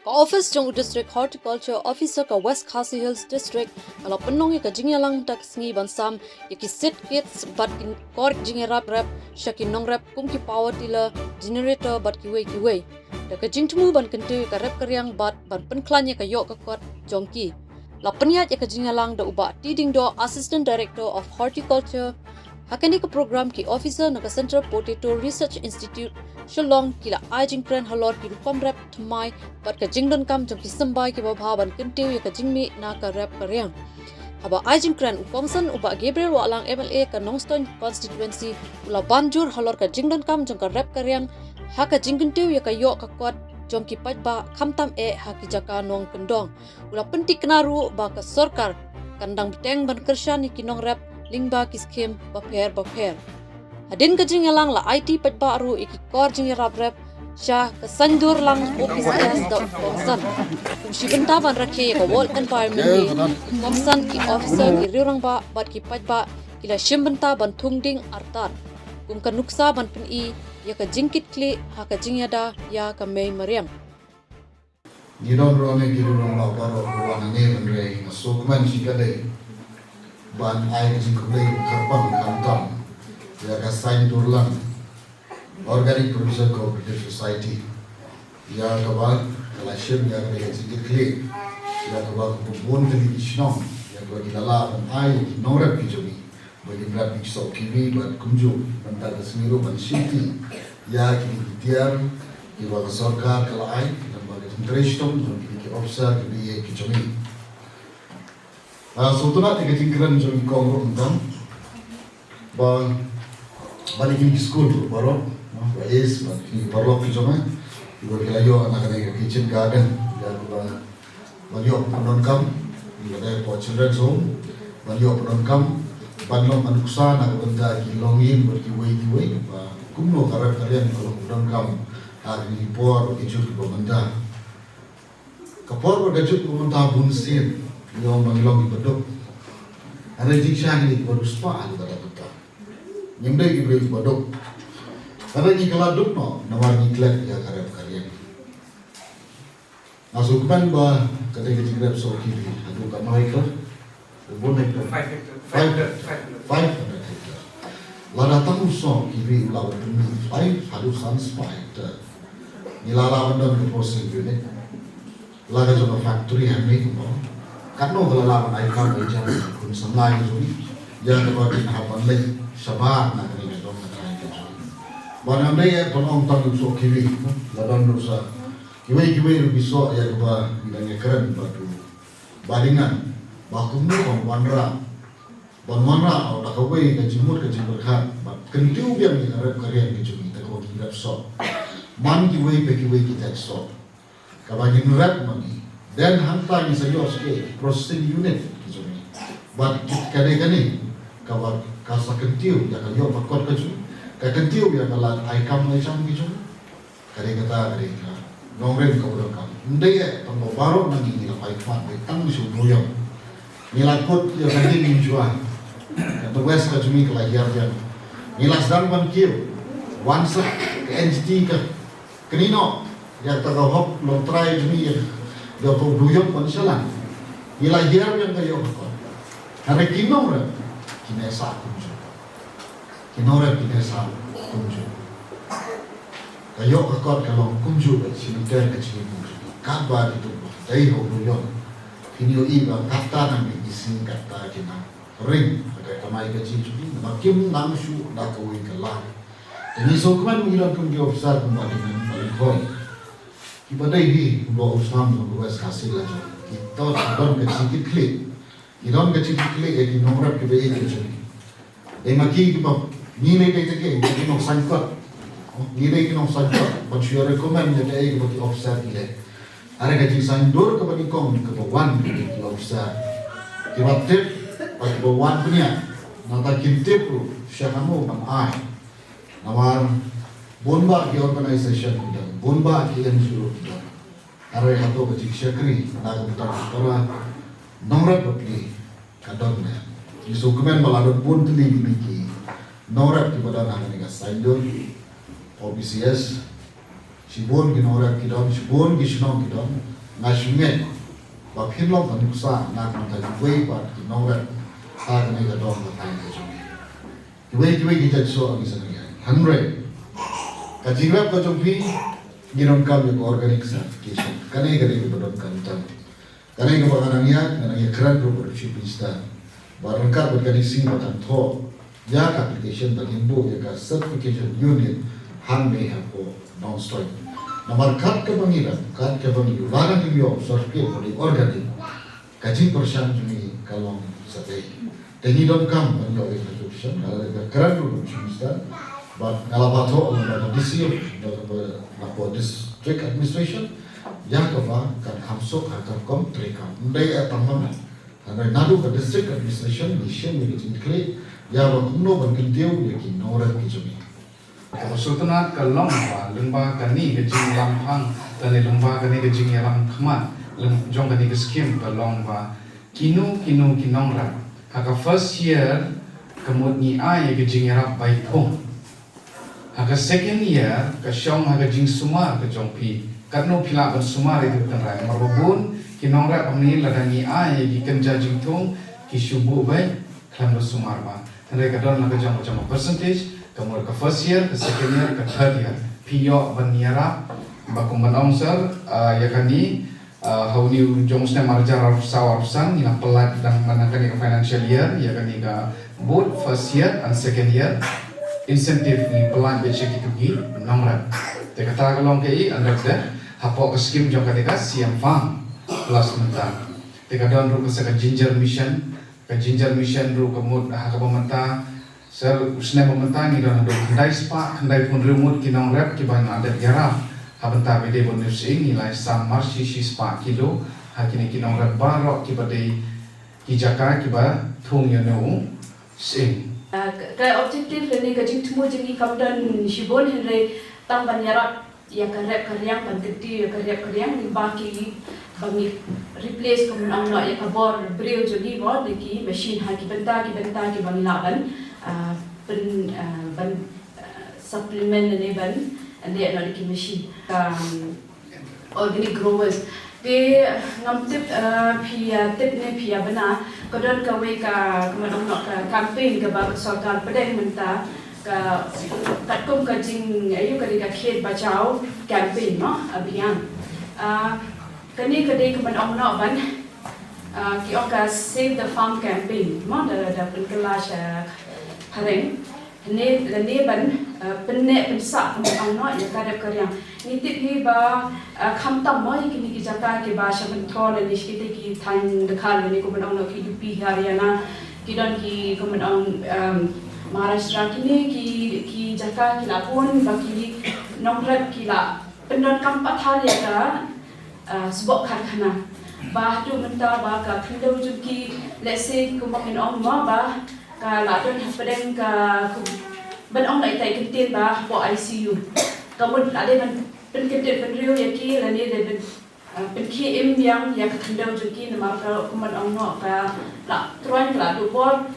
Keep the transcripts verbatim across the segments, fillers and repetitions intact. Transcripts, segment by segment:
Ka office jong u District Horticulture Officer ka West Khasi Hills District ka la pynlong ïa ka jingïalang mynta ka sngi ban sam ïa ki seed kits bad ki kor jingïarap rep sha ki nongrep kum ki power tiller, generator bad kiwei kiwei. Da ka jingthmu ban kyntiew ïa ka rep ka riang bad ban pynkhlaiñ ïa ka ïoh ka kot jong ki. La pynïaid ïa ka jingïalang da u Bah T Diengdoh, Assistant Director of Horticulture. Ha kane ka program ki officer na ka Central Potato Research Institute Shillong ki la ai jingkren halor ki rukom rep thymmai bad ka jingdonkam jong ki symbai kiba bha ban kyntiew ïa ka jingmih na ka rep ka riang. Haba ai jingkren u kongsan u Bah Gabriel Wahlang M L A ka Nongstoiñ Constituency u la ban jur halor ka jingdonkam jong ka rep ka riang ha ka jingkyntiew ïa ka ïoh ka kot jong ki paidbah khamtam eh ha ki jaka nongkyndong. U la pynthikna ruh ba ka sorkar kan dang bteng ban kyrshan ïa ki nongrep lyngba ki skhim bapher bapher. Hadien ka jingïalang la aiti paidbah ruh ïa ki kor jingïarap rep sha ka saiñdur lang O P C S da u kongsan. Kum shi bynta ban rakhe ïa ka World Environment Day, u kongsan, ki officer, ki riewrangbah bad ki paidbah ki la shim bynta ban thung ding artat kum ka nuksa ban pyni ïa ka jingkitkhlieh ha ka jingïada ïa ka mei mariang. Ngi don ruh ne ki ruh long baroh ruh wan ne ban rei, nga sngewkmen shi kali ban ai ka jingkhublei kyrpang khamtam ïa ka Saiñdur Lang Organic Producer Cooperative Society ïa kaba ka la shim ïa ka jingkitkhlieh ïa kaba ka bun tylli ki shnong ïa kaba ki la lah ban ai ki nongrep ki jong ngi. Ba kin rep ki soh kiwi bad kumjuh mynta ka sngi ruh ban shim ti ïa kine ki tiar kiba ka sorkar ka la ai, lem bad ka jingtrei shitom jong kine ki officer kiba ïeit ki jong ngi. Ah, sngewtynnat ïa ka jingkren jong i kong ruh mynta ba, ba ïa kine ki skul ruh baroh, no, ba ïeit bad kine ki paralok ki jong ngi kiba ki la ïoh na kane ka kitchen garden ïa kaba ban ïoh pyndonkam, ïa kane ka children's home, ban ïoh pyndonkam ban long ka nuksa na ka bynta ki longïing bad kiwei kiwei, ba kumno ka rep ka riang ka long pyndonkam ha kine ki por bad ki jur kiba mynta. Ka por bad ka jur kiba mynta bun sien ngi ong ba ngi long kiba duk. Hynrei jingshisha ngi dei kiba riewspah ha kata ka bynta. Ngim dei ki briew kiba duk. Hynrei ngi kylla duk noh namar ngi klet ïa ka rep ka riang. Nga sngewkmen ba kane ka jingrep soh kiwi haduh katno hektar? Bun hektar. Five hectare. Five, five hundred. Five hundred hektar. Lada tang u soh kiwi u la wan pynmih five haduh san spah hektar, ngi la lah ban don ka processing unit. La ka jong ka factory hangne kumno? Katno ka la lah ban ai kam ai jam khun samla ki jong ngi ïa kaba kin hap ban leit shabar na kane ka dong ka trai ka jong ngi. Ba ngan dei ban ong tang u soh kiwi, la don ruh sa kiwei kiwei ruh ki soh ïa kaba ngi dang ïakren bad u Bah Dingan ba kumno ban wanrah, ban wanrah da kawei ka jingmut ka jingpyrkhat ban kyntiew biang ïa ka rep ka riang ka jong ngi da kaba ngi rep soh man kiwei pa kiwei ki teng soh. Kaba ngin rep ma ngi, then hangta ngin sa ïoh shuh ki processing unit ki jong ngi. Bad ka dei kane kaba ka sa kyntiew ïa ka ïoh ka kot ka jong ngi, ka kyntiew ïa ka lad ai kam ai jam ki jong ngi. Ka dei kata, ka dei ka nongrim kaba donkam. Ym dei eh tang ba baroh na ngi ngi la pait khmat, dei tang shu Bru Ïong. Ngi la kut ïa ka ding mynshuwa. Ka West ka jong ngi ka la hiar biang. Ngi la sdang ban kiew wan sa ka N G T ka kynnoh ïa kata ka hok longtrai jong ngi ïa ka Bru Ïong ban sha lang. Ngi la hiar biang ka ïoh ka kot. Hynrei ki nongrep ki neh sah kumjuh. Ki nongrep ki neh sah kumjuh. Ka ïoh ka kot ka long kumjuh bad shi lynter ka jingim kumjuh. Katba ki tuh ba dei ha u Bru Ïong, phin ïohi ba kata nang ki sngi kata ki nang ring ha ka kamai kajih jong ki, namar kim nang shuh da kawei ka lad. Te ngi sngewkmen ba ngi don kum ki officer kum Bah Dingan, Bah Lyngkhoi, kiba dei hi kumba u sam jong ka West Khasi la jong, ki don, don ka jingkitkhlieh. Ngi don ka jingkitkhlieh ïa ki nongrep kiba ïeit ki jong ngi. Dei ma ki kiba, ngi lei dei te ki, ki nongsaiñ kot. Ngi dei ki nongsaiñ kot ban shu recommend ïa kaei kaba ki officer ki leh. Hynrei ka jingsaiñdur kaba nyngkong kaba wan ki officer kiba tip bad kiba wan bniah. Nangta kin tip ruh sha kano ban ai. Namar bun bah ki organisation ki don, bun bah ki N G O ki don. Hynrei hato ka jingshakri na ka bynta ka para nongrep bapli ka don ne? Ngi sngewkmen ba la don bun tylli kine ki nongrep kiba don ha kane ka saiñdur O P C S. Shibun ki nongrep ki don, shibun ki shnong ki don, nga sngewthuh ba phin long ka nuksa na ka bynta kiwei pat ki nongrep ha kane ka dong ka thaiñ ka jong ngi. Kiwei kiwei ki jait soh ngi sa nang ïa. Hynrei ka jingrep ka jong phi, ngi donkam ïa ka organic certification. Kane kane kaba donkam tam. Kane kaba nga nang ïa, nga nang ïakren ruh bad u Chief Minister ba ryngkat bad kane ka sngi ba kan thoh ïa ka application ba ngin buh ïa ka certification unit hangne hapoh Nongstoiñ. Namar kat kaba ngi rep, kat kaba ngi ïoh, lada ngim ïoh certificate ba dei organic, ka jingpyrshang jong ngi ka long satei. Te ngi donkam ban ïoh ïa ka solution, nga la dep kren ruh bad u Chief Minister, bad nga la ba thoh lyngba ka D C, lyngba ka District Administration, ïa kaba kan kham suk ha ka rukom treikam. Ym dei eh tang ma nga. Hynrei naduh ka District Administration ngi shim ïa ka jingkyrkieh ïa ba kumno ban kyntiew ïa ki nongrep ki jong ngi. Kaba sngewtynnat ka long ba lyngba kane ka jingïalam phang lane lyngba kane ka jingïalam khmat lem jong kane ka skim ka long ba kino kino ki nongrep ha ka first year ka mut ngi ai ïa ka jingïarap bai phung. Ha ka second year ka shong ha ka jingsumar ka jong phi. Katno phi lah ban sumar ïa ka tynrai. Namar ba bun ki nongrep hangne lada ngi ai ïa ki kynja jingthung ki shu buh beit khlem da sumar ba. Hynrei ka don la ka jong ka jong ka percentage, ka mut ka first year, ka second year, ka third year. Phi ïoh ban ïarap ba kum ban ong sir, ah, ïa kane, ah, ha une u jong u snem ar hajar arphew saw arphew san ngi la pynlait dang man kane ka financial year ïa kane ka both first year and second year incentive ngi pynlait beit sha kito ki nongrep. Te kata ka long kaei, ynda dei hapoh ka skim jong kane ka C M Farm Plus mynta. Te ka don ruh ka sa ka Ginger Mission, ka Ginger Mission ruh ka mut ha kaba mynta, sa u snem ba mynta ngi don haduh khyndai spah khyndai phew hynriew ngut ki nongrep kiba ngi la dep ïarap. Ha bynta ba dei ban ïoh sying ngi la ïasam mar shi shi spah kilo ha kine ki nongrep baroh kiba dei ki jaka kiba thung ïa une u sying. Ah, ka, ka objective lane ka jingthmu jong ngi kam don shibun hynrei tang ban ïarap ïa ka rep ka riang, ban kyntiew ïa ka rep ka riang, lyngba ki ba ngi replace, kum ban ong noh, ïa ka bor briew jong ngi, bor da ki machine ha ki bynta ki bynta kiba ngi lah ban, ah, pyn, ah, ban, ah, supplement lane ban leh noh da ki machine. Ka, um, organic growers. Te ngam tip, eh, phi ïa tip ne phi ïa bna, ka don kawei ka, kum ban ong noh, ka campaign kaba ka sorkar pdeng mynta, ka katkum ka jing, aïu, ka dei ka Khet Bachao campaign mo, abhiyan. Ah, kane ka dei, kum ban ong noh, ban, ah, ki ong ka Save the Farm campaign mo, da, da pynkylla sha phareng. Ne, lane ban, eh, pynneh pynsah, kum ban ong noh, ïa ka rep ka riang. Ngi tip hi ba, eh, khamtam mo ïa kine ki jaka kiba sha Pynthor lane sha kite ki thaiñ dkhar lane, kum ban ong noh, ki U P, Haryana, ki don ki, kum ban ong, em, Maharashtra, kine ki, ki jaka ki la bun ba ki nongrep ki la pyndonkam pathar ïa ka, ah, sboh karkhana. Ba haduh mynta ba ka khyndew jong ki, let's say, kumba ngin ong mo, ba ka la don hapdeng ka, kum ban ong, la ïai kyntien ba hapoh I C U. Ka mut la dei ban pynkyndit bynriew ïa ki lane dei ban, ah, pynkhie im biang ïa ka khyndew jong ki namar ka, kum ban ong noh, ka la troiñ, ka la duh bor.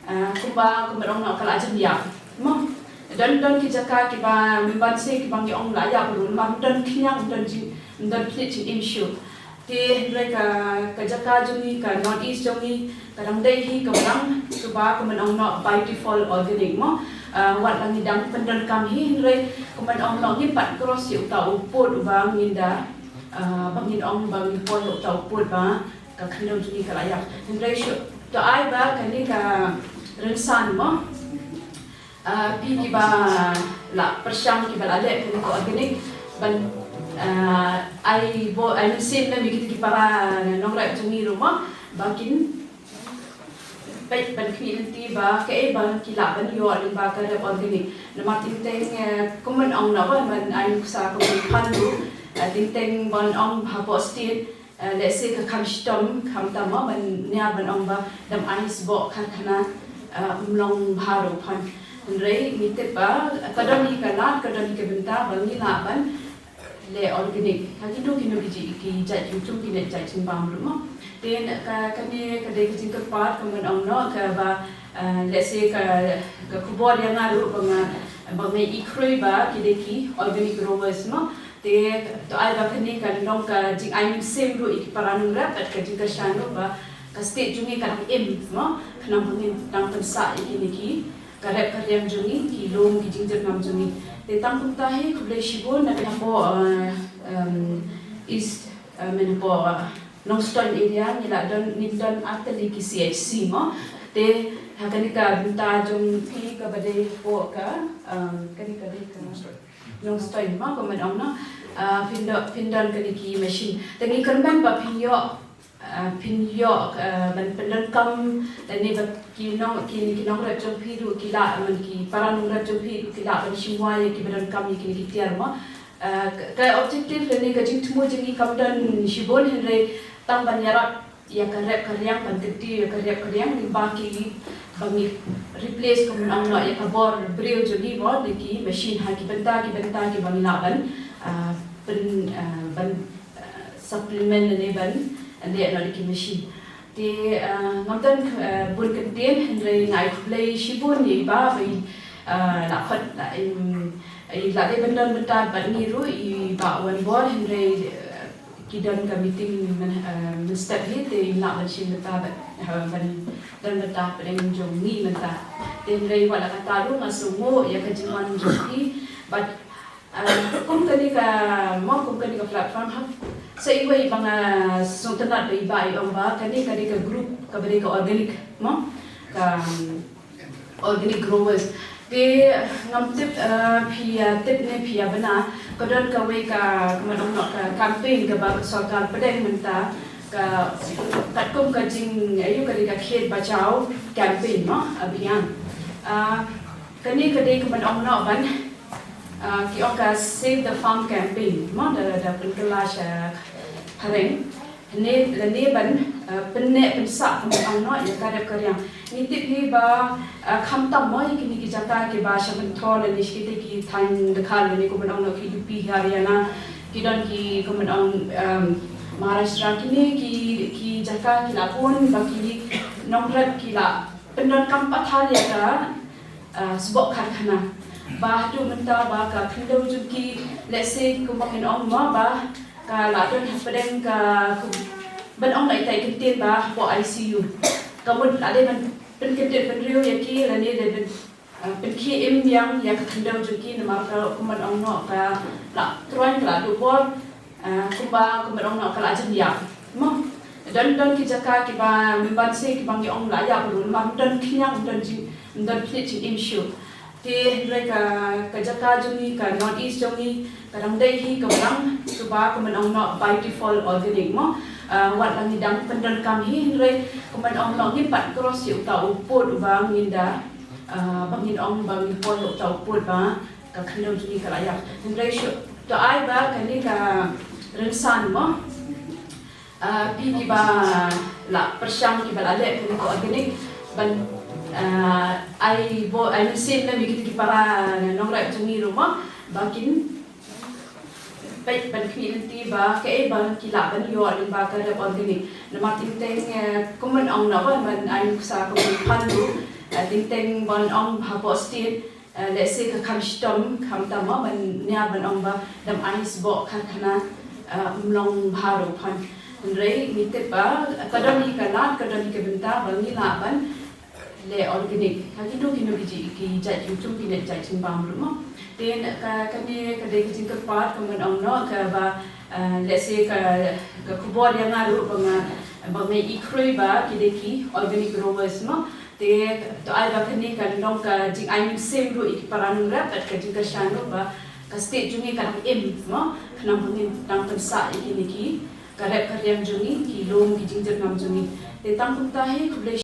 Ah, kumba, kumba ong noh, ka la jan ïap. Mo. Don, don ki jaka kiba mynban seh kiba ngi ong la ïap ruh, namar ym don khñiang, ym don jing, ym don khlieh jingim shuh. Te hynrei ka, ka jaka jong ngi, ka North East jong ngi, ka dang dei hi ka Blang, kaba, kumba ong noh, by default organic mo. Ah, wat la ngi dang pyndonkam hi hynrei kumba ong noh, ngim pat cross ïa uta u pud uba ngin da, ah, ba ngin ong ba ngin poi ïa uta u pud ba ka khyndew jong ngi ka la ïap. Hynrei shu, to ai ba kane ka rynsan mo. Ah, phi kiba la pyrshang, kiba la leh kane ka organic ban, ah, ai bor, ai mynsiem lem ïa kita ki para nongrep jong ngi ruh mo. Ba kin peit ban khmih lynti ba kaei ba ki lah ban ïoh lyngba ka rep organic. Namar teng teng, eh, kumba ong noh, ba ban ai nuksa, kumba phan ruh, eh, teng teng ban ong hapoh state, eh, let's say ka kham shitom, khamtam mo ban nia ban ong ba dang ai sboh karkhana, eh, ym long bha ruh phan. Hynrei ngi tip ba ka don hi ka lad, ka don hi ka bynta ba ngi lah ban leh organic ha kino kino ki ji-, ki jait jingthung, ki jait jingbam ruh mo. Te ka, kane ka dei ka jingkyrpad, kumba ong noh, kaba, eh, let's say ka, ka khubor ïa nga ruh ba nga, ba nga i khrui ba ki dei ki organic growers mo. Te to ai ba kane ka long ka jingai mynsiem ruh ïa ki para nongrep bad ka jingkyrshan ruh ba ka state jong ngi ka dang im, mo, khnang ba ngin dang pynsah ïa kine ki, ka rep ka riang jong ngi, ki lum ki jingjyrngam jong ngi. Te tang kumta hi khublei shibun na ka hapoh, eh, em, East, eh, mynhapoh, eh, Nongstoiñ area ngi la don, ngin don artylli ki C H C, mo. Te ha kane ka bynta jong phi kaba dei hapoh ka, em, kane ka dei ka Nongstoiñ, mo, kumne ong, no. Ah, phin don, phin don kine ki machine. Te ngi kyrmen ba phin ïoh, ah, phin ïoh, ah, ban pyndonkam, lane ba ki nong, ki, ki nongrep jong phi ruh ki lah, man ki para nongrep jong phi ruh ki lah ban shim wai ïa kiba donkam ïa kine ki tiar, mo. Ah, ka, ka objective lane ka jingthmu jong ngi kam don shibun, hynrei tang ban ïarap ïa ka rep ka riang, ban kyntiew ïa ka rep ka riang, lyngba ki, ba ngi replace, kumne ong, noh ïa ka bor briew jong ngi, mo, da ki machine ha ki bynta ki bynta kiba ngi lah ban, ah, pyn, ah, ban, ah, supplement lane ban leh noh da ki machine. Te, ah, ngam don, ah, bun kyntien, hynrei nga ai khublei shibun ïa i Bah ba i, ah, la khot, la, em, i la dei ban don bynta bad ngi ruh, i Bah Wanbor, hynrei, ah, ki don ka meeting myn, eh, mynstep hi, te i lah ban shim bynta bad, eh, ban don bynta pdeng jong ngi mynta. Te hynrei wat la katta ruh nga sngewnguh ïa ka jingwan jong phi bad, eh, kum kane ka, mo, kum kane ka platform, ha, sa iwei ba nga sngewtynnat ba i Bah i ong ba kane ka dei ka group kaba dei ka organic, mo, ka, um, organic growers. Te ngam tip, eh, phi ïa tip ne phi ïa bna, ka don kawei ka, kumne ong, noh ka campaign kaba ka sorkar pdeng mynta, ka katkum ka jing, aïu, ka dei ka Khet Bachao campaign, mo, abhiyan. Ah, kane ka dei, kumne ong, noh ban, ah, ki ong ka Save the Farm campaign, mo, da, da pynkylla sha phareng. Hynrei lane ban, eh, pynneh pynsah, kumne ong, noh ïa ka rep ka riang. Ngi tip hi ba, eh, khamtam, mo, ïa kine ki jaka kiba sha Pynthor lane sha kite ki thaiñ dkhar lane, kumne ong, noh, ki U P, Haryana, ki don ki, kumne ong, em, Maharashtra, kine ki, ki jaka ki la bun ba ki nongrep ki la pyndonkam pathar ïa ka, ah, sboh karkhana. Ba haduh mynta ba ka khyndew jong ki, let's say, kumba ngin ong, mo, ba ka la don hapdeng ka, kum, ban ong, la ïa tai kyntien ba hapoh I C U. Ka mut la dei ban pynkyndit pynriew ïa ki lane dei ban, ah, pynkhie im biang ïa ka khyndew jong ki namar ka, kumba ong, noh, ka la troiñ, ka la duh bor. Ah, kumba, kumba ong, noh, ka la jan ïap, mo. Don, don ki jaka kiba mynban se kiba ngi ong la ïap ruh namar don khñiang, don jing, don khñiang jingim shuh. Te hynrei ka, ka jaka jong ngi, ka North East jong ngi, ka dang dei hi kaba dang, kaba, kumba ong, noh, by default organic, mo. Ah, wat la ngi dang pyndonkam hi, hynrei kumba ong, noh, ngim pat cross ïa uta u pud uba ngin da, ah, ba ngin ong ba ngin poi ïa uta u pud ba ka khyndew jong ngi ka la ïap. Hynrei shu, to ai ba kane ka rynsan, mo. Ah, phi kiba la pyrshang, kiba la leh kane ka organic, ban, ah, ai bor, ai mynsiem lem ïa kito ki para nongrep jong ngi ruh, mo, ba kin peit ban khmih lynti ba kaei ba ki lah ban ïoh lyngba ka rep organic. Namar teng teng, eh, kumba ong, noh, ban, ban ai nuksa kumba pan ruh, eh, teng teng ban ong hapoh state, eh, let's say ka kham shitom, khamtam, mo, ban nia ban ong ba dang ai sboh karkhana, eh, um long bha ruh phan. Hynrei ngi tip ba ka don hi ka lad, ka don hi ka bynta ba ngi lah ban leh organic ha kino kino ki ji, ki jait jingthung, ki jait jingbam ruh, mo. Te ka, kane ka dei ka jingkyrpad, kumba ong, noh, kaba, eh, let's say ka, ka khubor ïa nga ruh ba nga, ba nga i khrui ba ki dei ki organic growers, mo. Te to ai ba kane ka long ka jingai mynsiem ruh ïa ki para nongrep bad ka jingkyrshan ruh ba ka state jong ngi ka dang im, mo, khnang ba ngin dang pynsah ïa kine ki, ka rep ka riang jong ngi, ki lum ki jingjyrngam jong ngi. Te tang kumta hi, khublei.